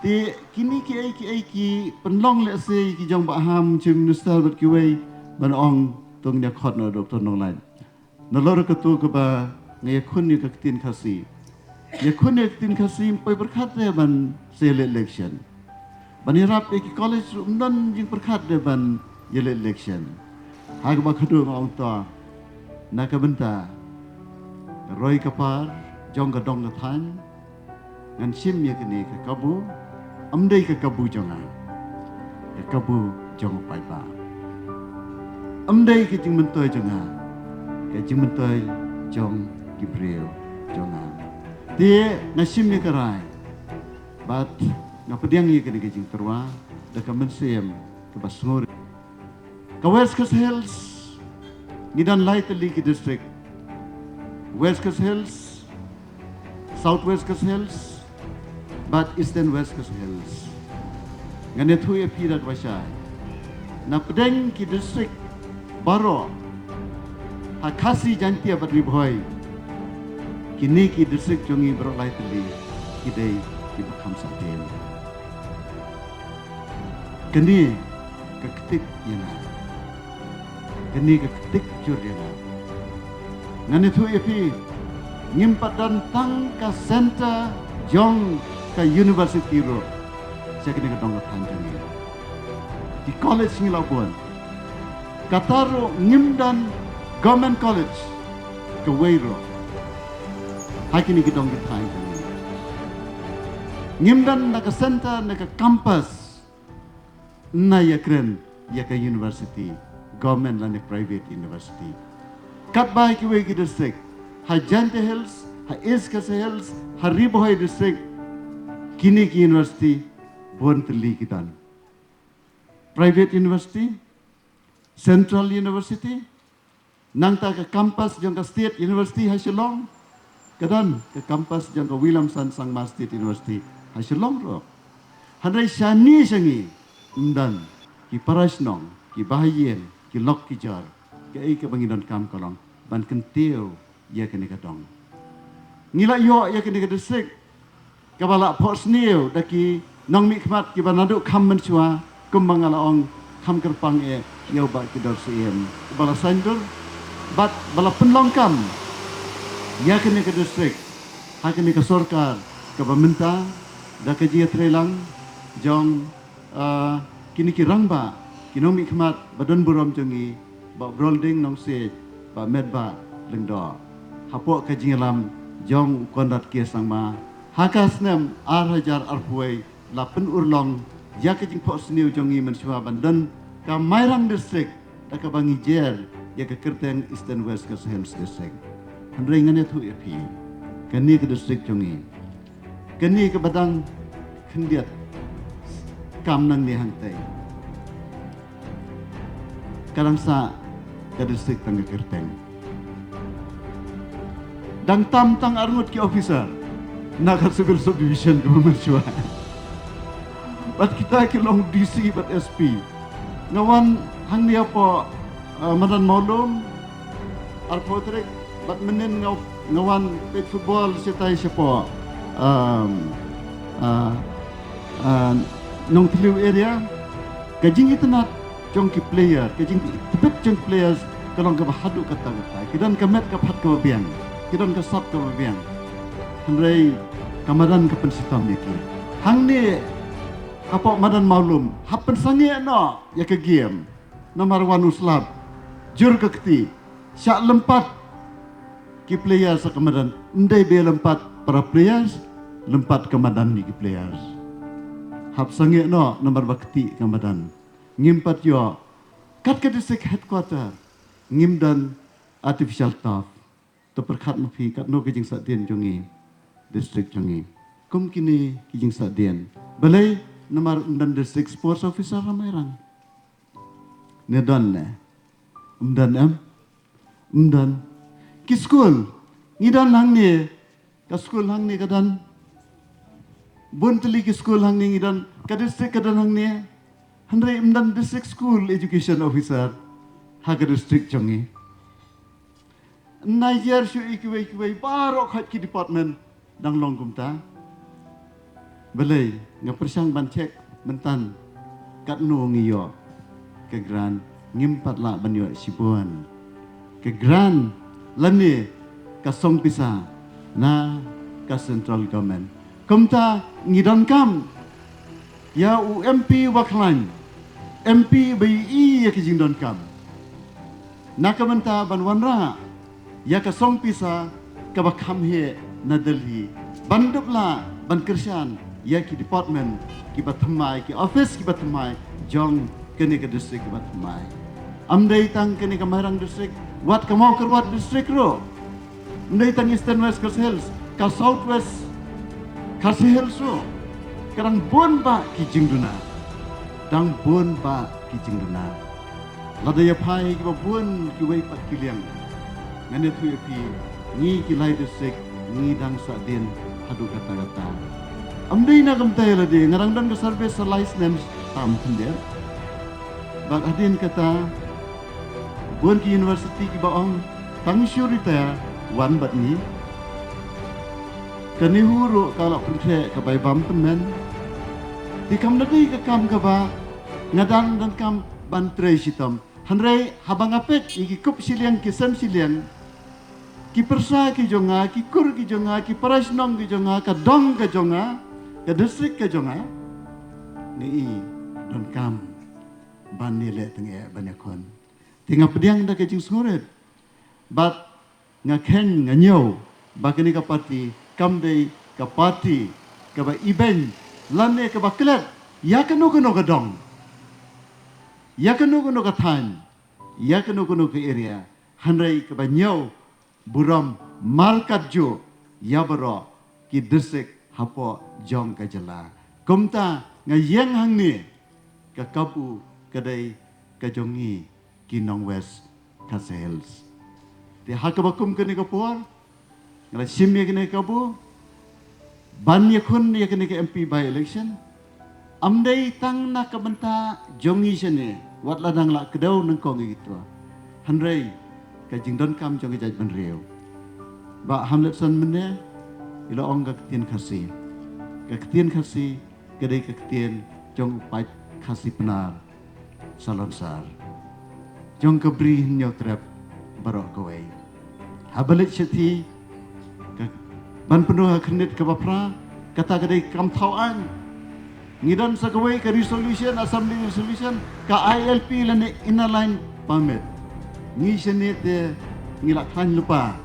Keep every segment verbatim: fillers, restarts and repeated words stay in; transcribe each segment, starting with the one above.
Te kine ki ei ki ei ki pynlong lehse ki jong Bah Ham, Chief Minister bad kiwei ban ong to ngin ïa khot noh Doctor Nonglait. Nalor katu kaba nga ïakhun ïa ka ktien Khasi. Ïakhun ïa ka ktien Khasi ym poi pyrkhat de ban sa ïaleh election. Ban ïarap ïa ki college ruh ym don jingpyrkhat de ban ïaleh election. Ha kaba khadduh nga ong to, na ka bynta ka roi ka par jong ka dong ka thaiñ, ngan shim ïa kane ka kabu, ym dei ka kabu jong nga, ka kabu jong u paidbah. Ym dei ka jingmyntoi jong nga, ka jingmyntoi jong ki briew jong nga. Te nga shim ïa ka rai bad nga pdiang ïa kane ka jingtyrwa da ka mynsiem kaba sngewrit. Ka West Khasi Hills ngi don lai tylli ki district. West Khasi Hills, South West Khasi Hills bad Eastern West Khasi Hills. Ngan ïathuh ïa phi da kaba shai, na pdeng ki district baroh ha Khasi, Jaintia bad Ri Bhoi, kine ki district jong ngi baroh lai tylli ki dei kiba kham sahtien. Kane ka ktik ïa nga. Kane ka ktik jur ïa nga. Ngan ïathuh ïa phi, ngim pat don tang ka center jong ka university ruh sha kane ka dong ka thaiñ jong ngi. Ki college ngi la bun. Kata ruh ngim don government college kawei ruh ha kine ki dong ki thaiñ jong ngi. Ngim don na ka center, na ka campus, na ïakren ïa ka university, government lane private university. Katba ha kiwei ki district, ha Jaintia Hills, ha East Khasi Hills, ha Ri Bhoi district, kine ki university bun tylli ki don. Private university, central university, nangta ka campus jong ka State University ha Shillong, ka don ka campus jong ka Williamson Sangma State University ha Shillong ruh. Hynrei shane sha ngi ym don, ki para shnong, ki bahaïing, ki lok ki jor, kaei kaba ngi donkam ka long ban kyntiew ïa kane ka dong. Ngi la ïoh ïa kane ka district kaba la phohsniew da ki nongmihkhmat kiba naduh kham mynshuwa, kumba nga la ong, kham kyrpang eh ïa u Bah Kidor Syiem uba la saiñdur bad ba la pynlong kam ïa kane ka district ha kane ka sorkar kaba mynta, da ka jingïatreilang jong, ah, kine ki rangbah, ki nongmihkhmat ba don burom jong ngi, Bah Brolding Nongsiej, Bah Metbah Lyngdoh. Hapoh ka jingïalam jong u Conrad K Sangma, ha ka snem ar hajar arphew wei la pynurlong ïa ka jingphohsniew jong ngi mynshuwa ban don ka Mairang District, da kaba ngi jer ïa ka kyrteng Eastern West Khasi Hills District. Hynrei ngan ïathuh ïa phi, kane ka district jong ngi, kane kaba dang khyndiat kam nangne hangtei, ka dang sah ka district tang ka kyrteng. Dang tam tang arngut ki officer na ka civil subdivision kaba mynshuwa. Bad kita ki long D C bad S P. Nga wan hangne hapoh, uh, madan Mawlum, arphew tarik, bad mynnin nga, nga wan peit football shatai shapoh, um, uh, uh, Nongthliew area. Ka jingitynnad jong ki player, ka jingtbit jong ki players ka long kaba haduh katta katta. Ki don ka met ka phad kaba biang, ki don ka sap kaba biang. Hynrei ka madan ka pynshitom ïa ki. Hangne hapoh madan Mawlum, hap pynsangeh noh ïa ka game. Namar wan u slap, jur ka kti, shah lympat ki players ha ka madan. Ym dei ba lympat para players, lympat ka madan ïa ki players. Hap sangeh noh namar ba kti ka madan. Ngim pat ïoh, kat ka district headquarter ngim don artificial turf. To pyrkhat ma phi katno ka jingsahdien jong ngi, district jong ngi. Kum kine ki jingsahdien, balei? Namar ym don district sports officer ha Mairang. Ne don ne? Ym don, em? Ym don. Ki skul ngi don hangne, ka skul hangne ka don. Bun tylli ki skul hangne ngi don, ka district ka don hangne. Hynrei ym don district school education officer ha ka district jong ngi. Naijer shuh ïa kiwei kiwei baroh khoit ki department dang long kumta. Balei nga pyrshang ban check myntan katno ngi ïoh ka grant, ngim pat lah ban ïoh shibun ka grant lane ka song pisa na ka central government. Kumta ngi donkam ïa u M P ba khlaiñ, M P ba ïohi ïa ka jingdonkam. Na ka bynta ban wanrah ïa ka song pisa kaba kham heh na Delhi, ban dup lah ban kyrshan ïa ki department kiba thymmai, ki office kiba thymmai jong kane ka district kiba thymmai. Ym dei tang kane ka Mairang district, wat ka Mawkyrwat district ruh. Ym dei tang Eastern West Khasi Hills, ka South West Khasi Hills ruh ka dang bun bah ki jingduna. Dang bun bah ki jingduna. Lada ïa phai kiba bun kiwei pat ki liang, ngan ïathuh ïa phi, ngi ki lai district ngi dang sahdien haduh katta katta. Ym dei na kumta ïa lade, nga dang don ka survey sa lai snem tam khyndiat. Bad hadien kata, bun ki university kiba ong tang shu retire wan bad ngi. Ka NEHU ruh ka la pynkhreh ka bai bam tymmen. Te kam da dei ka kam kaba nga dang donkam ban trei shitom. Hynrei haba nga peit ïa ki kup shiliang ki sem shiliang, ki pyrsa ki jong nga, ki kur ki jong nga, ki para shnong ki jong nga, ka dong ka jong nga, ka district ka jong nga, ngi i donkam ban ïaleh tyngeh ban ïakhun. Te nga pdiang da ka jingsngewrit bad nga kheiñ, nga ñiew ba kane ka party kam dei ka party kaba ibeiñ lane kaba klet ïa kano kano ka dong, ïa kano kano ka thaiñ, ïa kano kano ka area, hynrei kaba ñiew burom markat juh ïa baroh ki district hapoh jong ka jylla. Kumta nga ïeng hangne, ka kabu ka dei ka jong ngi ki nong West Khasi Hills. Te ha kaba kum kane ka por nga la shim ïa kane ka kabu ban ïakhun ïa kane ka M P by election. Ym dei tang na ka bynta jong ngi shane, wat la dang la kdew nyngkong ïa kito, hynrei ka jingdonkam jong ka jaitbynriew. Bah Hamletson mynne i la ong ka ktien Khasi. Ka ktien Khasi ka dei ka ktien jong u paid Khasi Pnar Salonsar, jong ka Bri Hynñiewtrep baroh kawei. Haba leit shathie, ka ban pynrung ha khyrnit kaba phra, kata ka dei kam thaw aiñ. Ngi don sa kawei ka resolution, Assembly resolution, ka I L P lane Inner Line Permit. Ngi shane te ngi la khlaiñ lypa.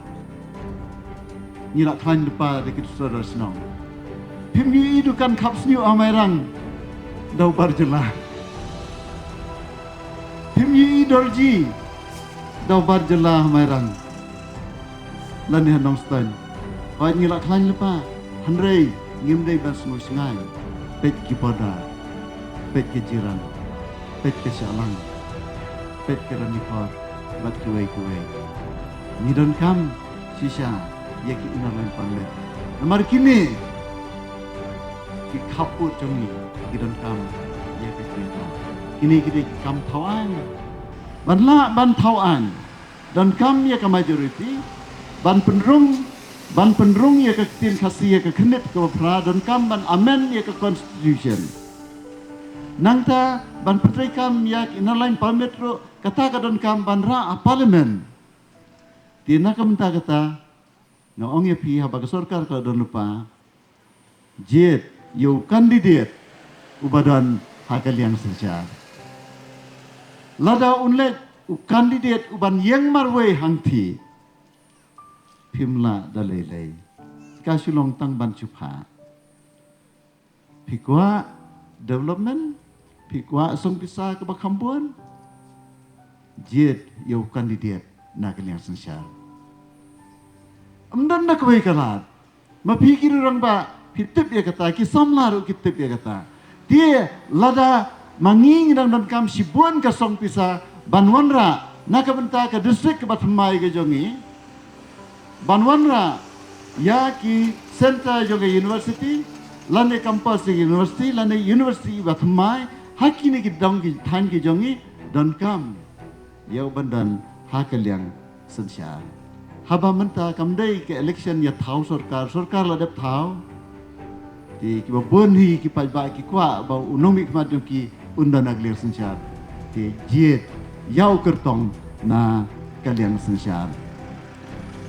Ngi la khlaiñ lypa da ki sordar shnong. Phim ïohi dukan khap sniew ha Mairang da u bar jylla. Phim ïohi dorji da u bar jylla ha Mairang lane ha Nongstoiñ. Hooid ngi la khlaiñ lypa, hynrei ngim dei ban sngewsngaiñ. Peit ki border, peit ki Jirang, peit ki Shillong, peit ki Ranikor bad kiwei kiwei. Ngi donkam shisha ïa ki Inner Line Permit. Namar kine ki khappud jong ngi ki donkam ïa ka jingthaw. Kine ki dei ki kam thaw aiñ. Ban lah ban thaw aiñ, donkam ïa ka majority ban pynrung, ban pynrung ïa ka ktien Khasi ha ka khyrnit kaba phra, donkam ban amend ïa ka constitution. Nangta ban pyntreikam ïa ka Inner Line Permit ruh, kata ka donkam ban rah ha Parliament. Te na ka bynta kata nga ong ïa phi, haba ka sorkar ka la don lypa, jied ïa u candidate uba don ha ka liang synshar. Lada un leit u candidate uban ïeng marwei hangthie, phim lah da lei lei. Ka shu long tang ban shu phah. Phi kwah development, phi kwah song pisa kaba kham bun, jied ïa u candidate na ka liang synshar. Ym don da kawei ka lad. Ma phi ki rangbah phi tip ïa kata, ki samla ruh ki tip ïa kata. Te lada ma ngi ngi dang donkam shibun ka song pisa ban wanrah na ka bynta ka district kaba thymmai ka jong ngi, ban wanrah ïa ki center jong ka university, lane campus jong ka university, lane university ba thymmai ha kine ki dong ki thaiñ ki jong ngi, donkam ïa u ban don ha ka liang synshar. Haba mynta kam dei ka election ïa thaw sorkar, sorkar la dep thaw. Te kiba bun hi ki paidbah ki kwah ba u nongmihkhmat jong ki un don ha ka liang synshar. Te jied ïa u kyrtong na ka liang synshar.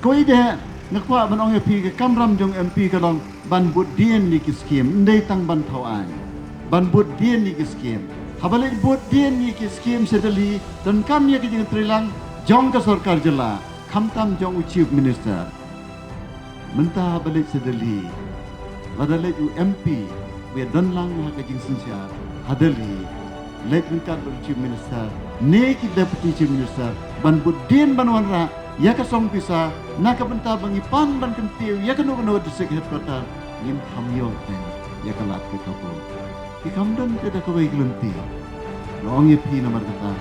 Kawei de nga kwah ban ong ïa phi, ka kamram jong M P ka long ban bud dien ïa ki skim, ym dei tang ban thaw aiñ. Ban bud dien ïa ki skim. Haba leit bud dien ïa ki skim sha Delhi, donkam ïa ki jingtreilang jong ka sorkar jylla, khamtam jong u Chief Minister. Mynta haba leit sha Delhi, lada leit u M P, u ïadon lang ha ka jingsynshar ha Delhi, leit ryngkat bad u Chief Minister ne ki Deputy Chief Minister ban bud dien ban wanrah ïa ka song pisa, na ka bynta ba ngi pan ban kyntiew ïa kano kano district headquarter, ngim kham ïoh tang ïa ka lad ka kabu. Ki kham don te da kawei ka lynti. Nga ong ïa phi namar kata,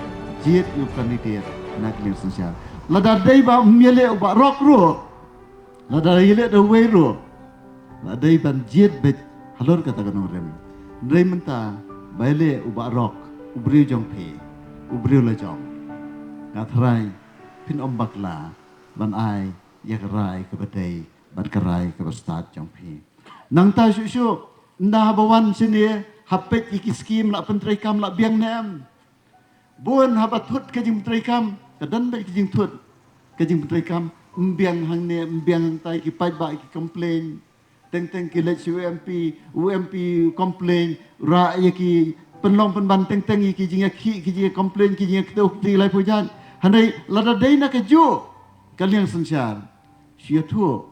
jied ïa u candidate na ka liang synshar. Lada dei ba ym ïaleh u Bah Rock ruh, lada ïaleh da uwei ruh, la dei ban jied beit halor kata ka nongrim. Hynrei mynta ba ïaleh u Bah Rock, u briew jong phi, u briew la jong, nga tharai phin ym bakla ban ai ïa ka rai kaba dei bad ka rai kaba stad jong phi. Nangta shuh shuh, ynda haba wan shane, hap peit ïa ki skim la pyntreikam la biang ne em. Bun haba thut ka jingpyntreikam, ka don beit ka jingthut ka jingpyntreikam, ym biang hangne ym biang hangtai, ki paidbah ki complain. Teng teng ki leit sha u M P, u M P complain, rah ïa ki, pynlong pynban teng teng ïa ki jingïakhih, ki jingïa complain, ki jingïakdew kti laiphew jait. Hynrei lada dei na kajuh ka liang synshar, shu ïathuh,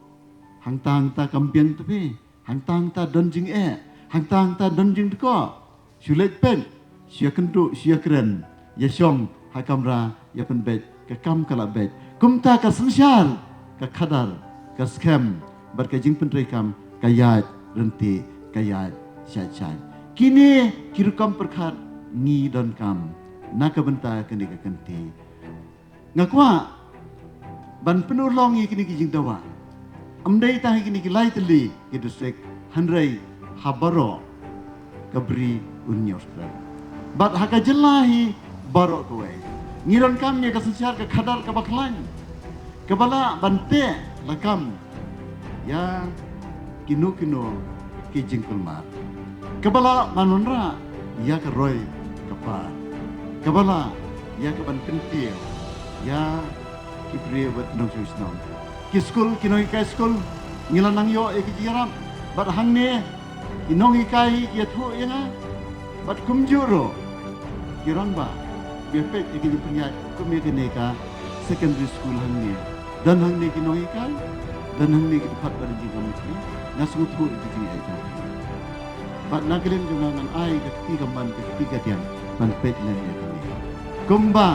hangta hangta kam biang te phi, hangta hangta don jingeh, hangta hangta don jingdkoh. Shu leit peit, shu ïakynduh, shu ïakren, ïashong ha kamra, ïapynbeit, ka kam ka la beit. Kumta ka synshar ka khadar, ka skhem bad ka jingpyntreikam ka ïaid ryntih, ka ïaid shait shait. Kine ki rukom pyrkhat ngi donkam na ka bynta kane ka kynti. Nga kwah ban pynurlong ïa kine ki jingdawa. Ym dei tang ha kine ki lai tylli ki district, hynrei ha baroh ka bri un ñiewskren. Bad ha ka jylla hi baroh kawei, ngi donkam ïa ka synshar ka khadar kaba khlaiñ, kaba lah ban teh lakam ïa kino kino ki jingkulmar, kaba lah ban wanrah ïa ka roi ka par, kaba lah ïa ka ban kyntiew ïa ki briew bad nongshong shnong. Ki skul, ki nonghikai skul, ngi la nang ïoh ïa ki jingïarap. Bad hangne ki nonghikai ki ïathuh ïa nga, bad kumjuh ruh ki rangbah, ba peit ïa ki jingpynïaid kum ïa kane ka secondary school hangne. Don hangne ki nonghikai, don hangne ki dkhot ba ri jingkam ki, nga sngewthuh ïa ki jingeh jong ki. Bad na ka liang jong nga ngan ai ka kti kamon ka kti kadiang ban peit lem ïa kane. Kumba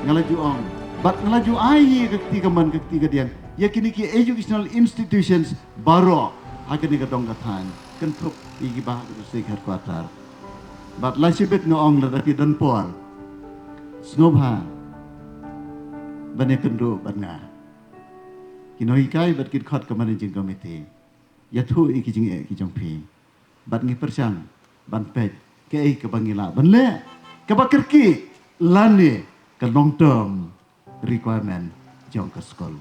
nga la ju ong, bad nga la ju ai hi ka kti kamon ka kti kadiang ïa kine ki educational institutions baroh ha kane ka dong ka thaiñ, kynthup ïa kiba ha ka district headquarter. Bad la shibit nga ong, lada phi don por, sngewbha ban ïakynduh bad nga. Ki nonghikai bad ki dkhot ka managing committee, ïathuh ïa ki jingeh ki jong phi, bad ngi pyrshang ban peit kaei kaba ngi lah ban leh, kaba kyrkieh lane ka long term requirement jong ka skul.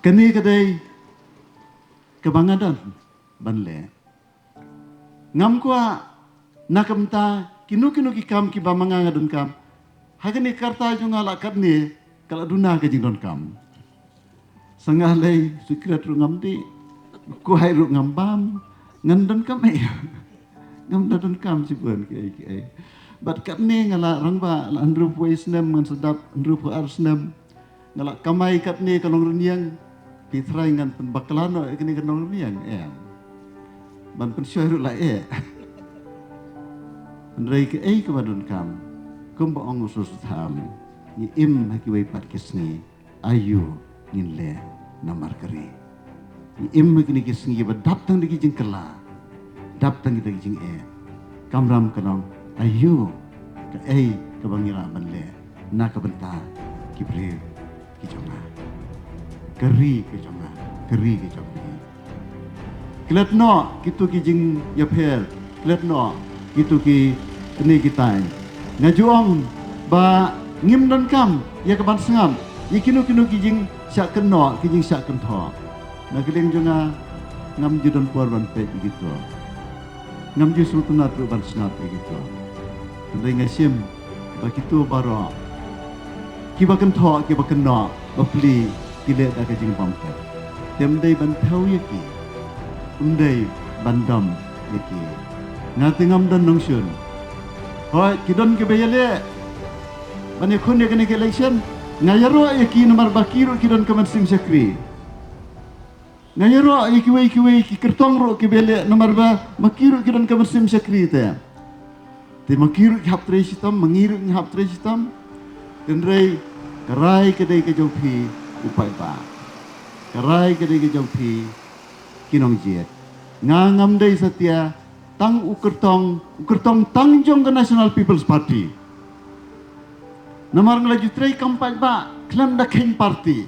Kane ka dei kaba nga don ban leh. Ngam kwah na ka bynta kino kino ki kam kiba ma nga nga donkam. Ha kane ka rta jong nga la katne ka la duna ka jingdonkam. Sngewlei, sikret ruh ngam dih, kwai ruh ngam bam, ngan donkam ei? Ngam da donkam shibun kiei kiei. Bad katne nga la rangbah la hynriewphew snem, ngan sa dap hynriewphew ar snem. Nga la kamai katne ka nongrynïeng. Phi trai ngan pynbakla noh ïa kane ka nongrynïeng, em? Ban pynshoi ruh la eh. Hynrei kaei kaba donkam, kumba ong u Soso Tham, ngi im ha kiwei pat ki sngi, aïu ngin leh namar ka ri. Ngi im ha kine ki sngi ba dap tang da ki jingkylla, dap tang da ki jingeh. Kamram ka long, aïu kaei kaba ngi lah ban leh na ka bynta ki briew ki jong nga, ka ri ki jong nga, ka ri ki jong phi. Klet noh kito ki jingïapher, klet noh kito ki tnei ki tai. Nga ju ong ba ngim donkam ïa ka ban sngap ïa kino kino ki jingshah kynnoh, ki jingshah kynthoh. Na ka liang jong nga, Ngam ju don por ban peit ïa kito. Ngam ju sngewtynnat ruh ban sngap ïa kito. Hynrei nga shim ba kito baroh kiba kynthoh, kiba kynnoh, ba plie, ki leh da ka jingbymtep. Te ym dei ban thew ïa ki, ym dei ban dom ïa ki. Nga te ngam don nongshun. Hooid, ki don kiba ïaleh ban ïakhun ïa kane ka election. Nga ïaroh ïa ki namar ba ki ruh ki don ka mynsiem shakri. Nga ïaroh ïa kiwei kiwei ki kyrtong ruh kiba ïaleh namar ba ma ki ruh ki don ka mynsiem shakri te. Te ma ki ruh ki hap trei shitom, ma ngi ruh ngi hap trei shitom. Hynrei ka rai ka dei ka jong phi u paidbah. Ka rai ka dei ka jong phi ki nongjied. Nga ngam dei satia tang u kyrtong, u kyrtong tang jong ka National People's Party. Namar nga la ju trei kam paidbah khlem da kheiñ party.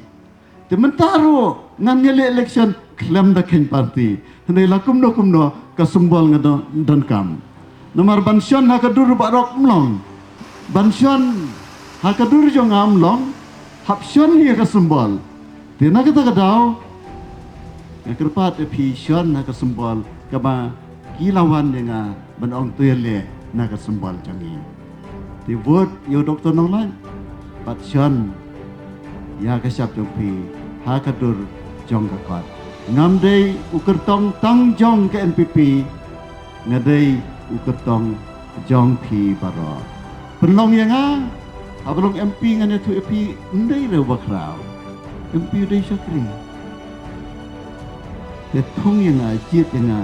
Te mynta ruh ngan ïaleh election khlem da kheiñ party. Hynrei la kumno kumno ka symbol nga don, donkam. Namar ban shon ha ka dur baroh ym long. Ban shon ha ka dur jong nga ym long. Hap shon ïa ka symbol. Te na kata ka daw nga kyrpad ïa phi, shon ha ka symbol kaba ki la wan ïa nga ban ong to ïaleh na ka symbol jong ngi. Te vote ïa u Doctor Nonglait bad shon ïa ka shap jong phi ha ka dur jong ka kot. Ngam dei u kyrtong tang jong ka N P P, nga dei u kyrtong jong phi baroh. Pynlong ïa nga, haba long M P ngan ïathuh ïa phi, ym dei re u bakhraw. M P u dei shakri. Te thung ïa nga, jied ïa nga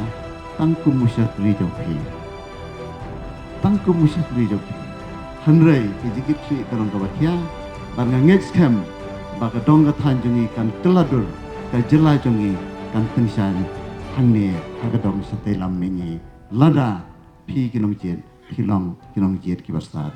tang kum u shakri jong phi. Tang kum u shakri jong phi. Hynrei ka jingkitkhlieh ka long kaba khia, bad nga ngeit skhem ba ka dong ka thaiñ jong ngi kan kylla dur, ka jylla jong ngi kan tyngshaiñ hangne ha ka dong shatei lam mihngi. Lada phi ki nongjied phi long ki nongjied kiba stad.